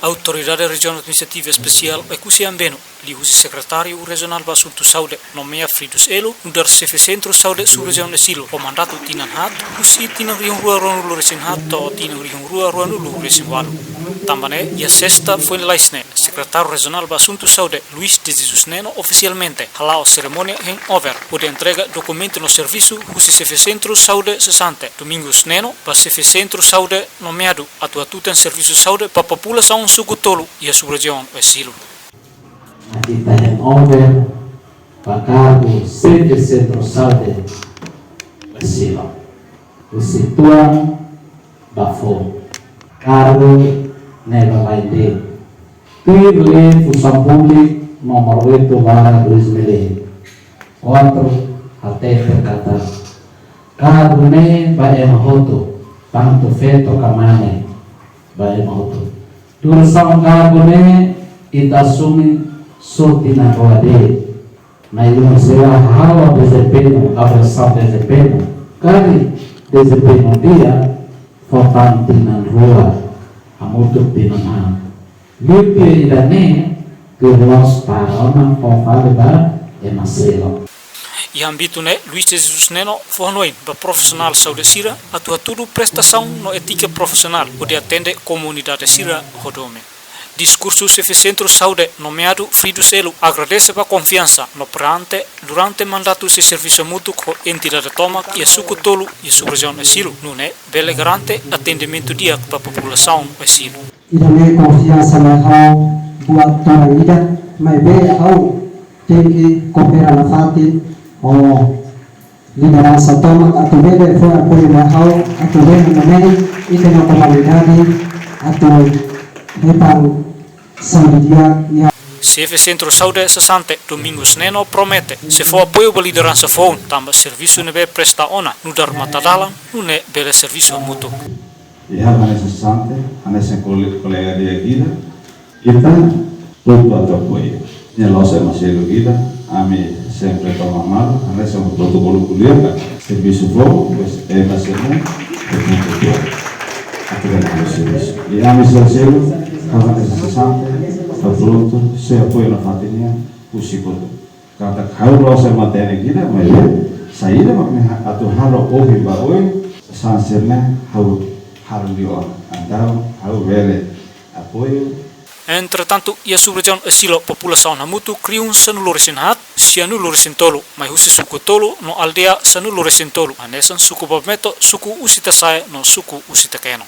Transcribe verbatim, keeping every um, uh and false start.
Autoridade Rejiaun Administrativa Espesiál Oekusi Ambeno, liuhusi Sekretáriu Rejionál ba Asuntu Saúde, nomeia Fridus Elo nu'udar Xefe Sentru Saúde Sub-Rejiaun Oesilo ho mandatu tinan haat, husi tinan rihun rua ruanulu-resin-haat to'o tinan rihun rua ruanulu-resin-ualu. Tanba ne'e, iha Sesta foin lalais ne'e, Sekretáriu Rejionál ba Asuntu Saúde, Luis de Jesus Neno, ofisialmente hala'o serimónia handover, hodi entrega dokumentu no servisu husi Xefe Sentru Saúde sesante, Domingos Neno, ba Xefe Sentru Saúde nomeadu, atu hatutan servisu saúde ba populasaun suku tolu iha Sub-Rejiaun Oesilo. Ita handover ba kargu Xefe Sentru Saúde Oesilo. Husi tuan ba foun. Kargu ne'e ba bainde. Tuir Lei Funsaun Públika númeru oito barra dois mil e quatro, hatete katak kargu ne'e ba ema hotu, tantu feto ka mane, ba ema hotu. Durasaun kargu ne'e ita asume só tinan rua de'it. Maibé se la halo dezempeñu, avaliasaun dezempeñu, karik dezempeñu di'ak, fó tan tinan rua, hamutuk tinan haat. Liu tiha ida-ne'e, tuir loos para ona fó fali ba ema seluk. Iha ámbitu ne'e, Luis de Jesus Neno fó hanoin ba profisionál saúde sira atu hatudu prestasaun no étika profisionál hodi atende komunidade sira ho domin. Diskursu Xefe Sentru Saúde nomeadu Fridus Elo agradese ba konfiansa no perante durante mandatu sei servisu hamutuk ho entidade tomak iha suku tolu iha Sub-Rejiaun Oesilo, nune'e bele garante atendimentu di'ak ba populasaun Oesilo. Ida-ne'e konfiansa mai ha'u buat todan ida, maibé ha'u tenke koopera nafatin ho lideransa tomak atu bele fó apoiu ba ha'u atu bele nune'e ita-nia komunidade atu hetan saúde di'ak iha. Xefe Sentru Saúde sesante, Domingos Neno, promete sei fó apoiu ba lideransa foun tanba servisu ne'ebé presta ona nu'udar matadalan, nune'e bele servisu hamutuk. Iha hanesan sesante, hanesan kole-, kolega di'ak ida, ita hotu atu apoiu. Nia la'ós ema seluk ida, ami sempre toma malu, hanesan protokolu ko'alia, servisu foun, pois, ema seluk, ita hotu atu bele servisu. I ami seluk, hanesan sesante, ita prontu sei apoiu nafatin nia husi kotuk. Katak ha'u la'ós ema tékniku ida, maibé saida mak ami ha-, atu halo ohin ba oin, sasán sira-ne'e ha'u halo liu ona. Entaun ha'u bele apoiu. Entretantu, iha Sub-Rejiaun Oesilo populasaun hamutuk rihun sanulu-resin-haat, sianulu-resin-tolu, mai husi suku tolu no aldeia sanulu-resin-tolu, hanesan suku Babemeto, suku Usitasa'e no suku Usitakeno.